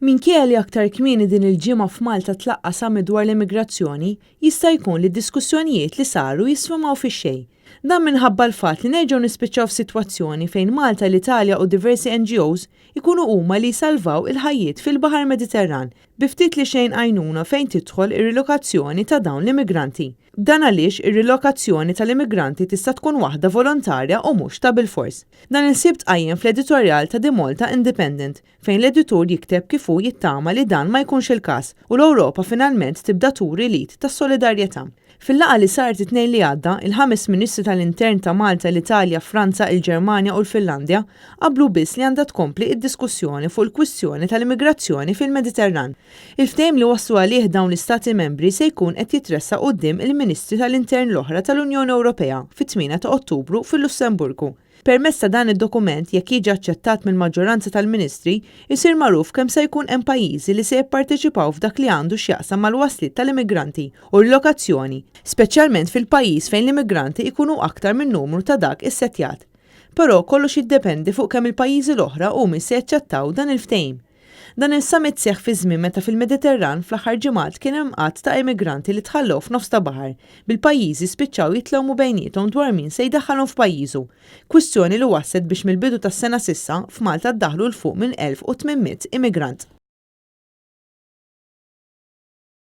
Minkejja li aktar kmieni din il-ġimgħa f'Malta tlaqqa' summit dwar l-immigrazzjoni, jista' jkun li d-diskussjonijiet li saru jisfumaw fix-xejn. Dan minħabba l-fatt li nerġgħu nispiċċaw f'sitwazzjoni fejn Malta, l-Italja u diversi NGOs ikunu huma li jsalvaw il-ħajjiet fil-Baħar Mediterran bi ftit li xejn għajnuna fejn tidħol ir-rilokazzjoni ta' dawn l-immigranti. Dan għaliex ir-rilokazzjoni tal-immigranti tista' tkun waħda volontarja u mhux ta' bilfors. Dan il-ħsieb tqajjem fl-editorjal ta' The Malta Independent fejn l-editur jikteb kif hu jittama li dan ma jkunx il-każ u l-Ewropa finalment tibda turi l-id tas-solidarjetà. Fil-laqgħa li saret it-Tnejn li għadda, il-ħames Ministri tal-Intern ta' Malta, l-Italja, Franza, il-Ġermanja u l-Finlandja qablu biss li għandha tkompli d-diskussjoni fuq il-kwistjoni tal-immigrazzjoni fil-Mediterran. Il-ftehim li waslu għalih dawn l-Istati Membri se jkun qed jitressaq quddiem il-Ministri tal-Intern l-oħra tal-Unjoni Ewropea fit-8 ta' Ottubru fil-Lussemburgu. Permezz ta' dan id-dokument, jekk jiġi aċċettat mill-maġġoranza tal-Ministri, isir magħruf kemm se jkun hemm pajjiżi li se jipparteċipaw f'dak li għandu x'jaqsam mal-wasliet tal-immigranti u r-rilokazzjoni, speċjalment fil-pajjiż fejn l-immigranti jkunu aktar min-numru ta' dak issettjat. Però kollox jiddependi fuq kemm il-pajjiżi l-oħra humiex se jaċċettaw dan il-ftehim. Dan il-summit seħħ fi żmien meta fil-Mediterran fl-aħħar ġimgħat kien hemm għadd ta' immigranti li tħallew f'nofs ta' baħar, bil-pajjiżi spiċċaw jitlewmu bejniethom dwar min se jdaħħalhom f'pajjiżu. Kwistjoni li wasslet biex mill-bidu tas-sena s'issa, f'Malta ddaħħlu 'l fuq minn 1,800 immigrant.